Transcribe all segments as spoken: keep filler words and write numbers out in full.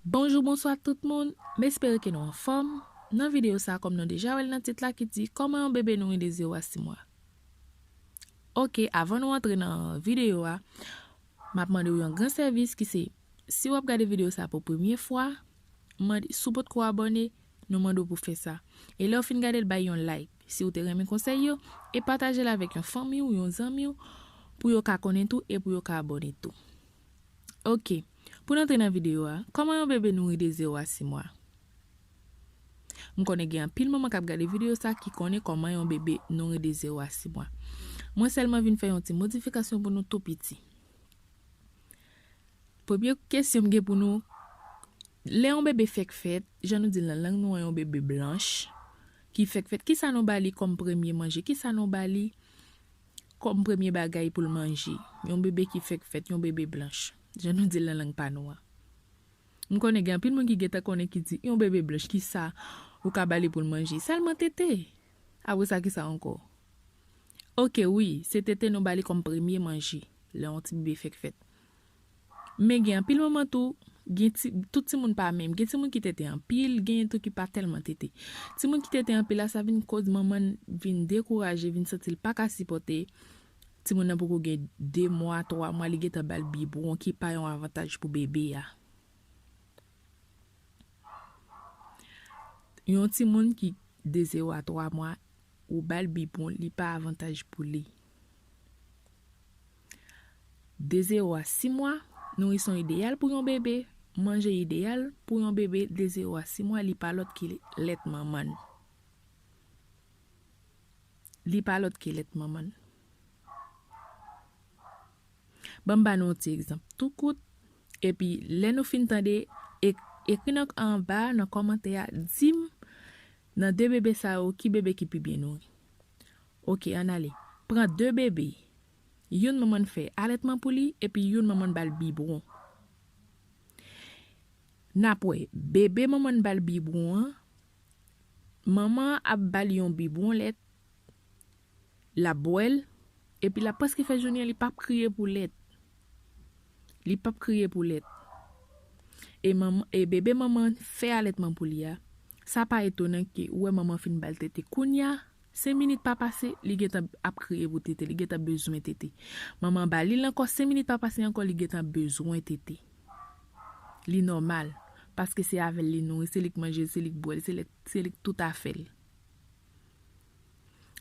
Bonjou, bonswa tout moun. M espere ke nou anfòm. Nan videyo sa, kòm nou deja wè l nan tit la ki di kòman yon bebe nouri de zewo a sis mwa. Oke, avan nou antre nan videyo a, m ap mande w yon gran sèvis ki se, si w ap gade videyo sa pou premye fwa, mande, si w potko abòne, nou mande w pou fè sa. E lè w fin gade l, bay yon like, si w te renmen konsèy yo, e pataje l avèk yon fanmi w, yon zanmi w, pou yo ka konnen tou e pou yo ka abòne tou. Oke, pou n antre nan videyo a, kòman yon bebe nouri de zewo a sis mwa? M konnen gen anpil manman k ap gade videyo sa ki konnen kòman yon bebe nouri de zewo a sis mwa. Mwen sèlman vin fè yon ti modifikasyon pou nou tou piti. Premye kesyon m gen pou nou, lè yon bebe fèk fèt, jan nou di l nan lang nou an, yon bebe blanch, ki fèk fèt, kisa nou ba li kòm premye manje? Kisa nou ba li kòm premye bagay pou l manje? Yon bebe ki fèk fèt, yon bebe blanch, jan nou di l nan lang pa nou an. M konnen gen anpil moun ki gentan konnen ki di, yon bebe blanch, kisa ou ka ba li pou l manje? Sèlman tete. Apre sa, kisa ankò? Oke, wi, se tete nou ba li kòm premye manje, lè yon ti bebe fèk fèt. Men gen anpil manman tou, gen ti, tout timoun pa menm. Gen timoun ki tete anpil, gen tou ki pa tèlman tete. Timoun ki tete anpil la, sa vin koz manman vin dekouraje, vin santi l pa ka sipòte. Timoun nan poko gen de mwa, twa mwa, li gentan ba l bibwon, ki pa yon avantaj pou bebe a. Yon timoun ki de zewo a twa mwa, ou ba l bibwon, li pa avantaj pou li. De zewo a sis mwa, nourison ideyal pou yon bebe, manje ideyal pou yon bebe de zewo a sis mwa, li pa lòt ke lèt manman l. Li pa lòt ke lèt manman l. Ban m ba nou yon ti egzanp tou kout, epi lè nou fin tande, e-, ekri nan anba, nan kòmantè a, di m, nan de bebe sa yo, ki bebe ki pi byen nouri? Oke, ann ale. Pran de bebe. Youn manman n fè alètman pou li, epi youn manman n ba l bibwon. N ap wè, bebe manman n ba l bibwon an, manman an ap ba l yon bibwon lèt, l ap bwè l, epi l ap prèske fè jounen an, li p ap kriye pou lèt. Li p ap kriye pou lèt. E manman, e bebe manman fè alètman pou li a, sa pa etonan ke ou wè manman fin ba l tete. Kounye a, senk minit pa pase, li gentan ap kriye pou tete, li gentan bezwen tete. Manman ba li l ankò, senk minit pa pase ankò, li gentan bezwen tete. Li nòmal, paske se avè l li nouri, se li k manje l, se li k bwè l, se li, se li k tout afè l.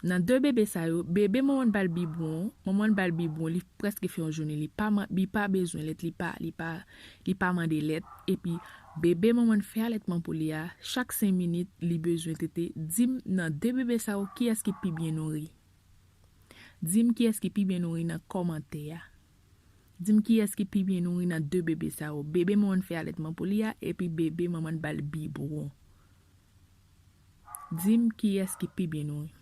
Nan de bebe sa yo, bebe manman n ba l bibwon, manman n ba l bibwon, li prèske fè yon jounen, li pa man-, li pa bezwen lèt, li pa, li pa, li pa mande lèt, epi bebe manman n fè alètman pou li a, chak senk minit, li bezwen tete. Di m, nan de bebe sa yo, kiyès ki pi byen nouri? Di m kiyès ki pi byen nouri nan kòmantè a. Di m kiyès ki pi byen nouri nan de bebe sa yo. Bebe manman n fè alètman pou li a, epi bebe manman n ba l bibwon. Di m kiyès ki pi byen nouri.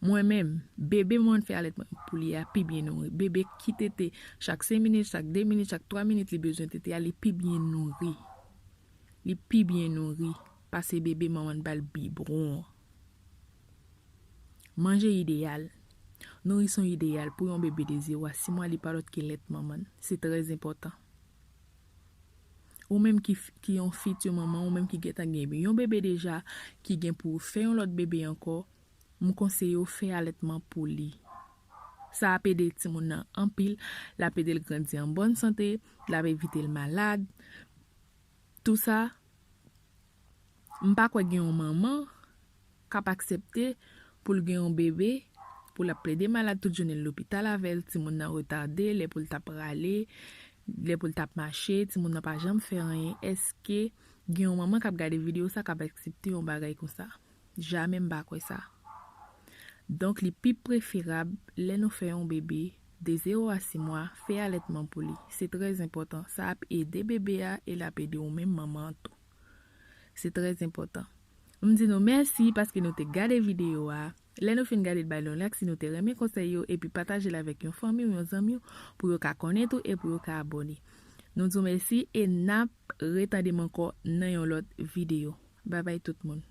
Mwen menm, bebe manman n fè alètman pou li a pi byen nouri. Bebe ki tete chak senk minit, chak de minit, chak twa minit li bezwen tete a, li pi byen nouri. Li pi byen nouri pase bebe manman n ba l bibwon an. Manje ideyal. Nourison ideyal pou yon bebe de zewo a sis mwa, li pa lòt ke lèt manman n. Se trè enpòtan. Ou menm ki f-, ki yon fiti manman, ou menm ki gentan gen yon bebe deja, ki gen pou fè yon lòt bebe ankò, m konseye w fè alètman pou li. Sa ap ede timoun nan anpil, l ap ede l grandi an bòn sante, l ap evite l malad. Tou sa, m pa kwè gen yon manman k ap aksepte pou l gen yon bebe, pou l ap plede malad tout jounen l lopital avè l, timoun nan retade, lè pou l t ap rale, lè pou l t ap mache, timoun nan pa janm fè anyen. Èske gen yon manman k ap gade videyo sa k ap aksepte yon bagay konsa? Jamè m pa kwè sa. Donk, li pi preferab, lè nou fè yon bebe, de zewo a sis mwa, fè alètman pou li. Se trè enpòtan. Sa ap ede bebe a e l ap ede ou menm manman an tou. Se trè enpòtan. M di nou mèsi paske nou te gade videyo a. Lè nou fin gade l, bay nou like si nou te renmen konsèy yo, epi pataje l avèk yon fanmi w, yon zanmi w, pou yo ka konnen tou e pou yo ka abòne. Nou di w mèsi e n ap retande m ankò nan yon lòt videyo. Babay tout moun.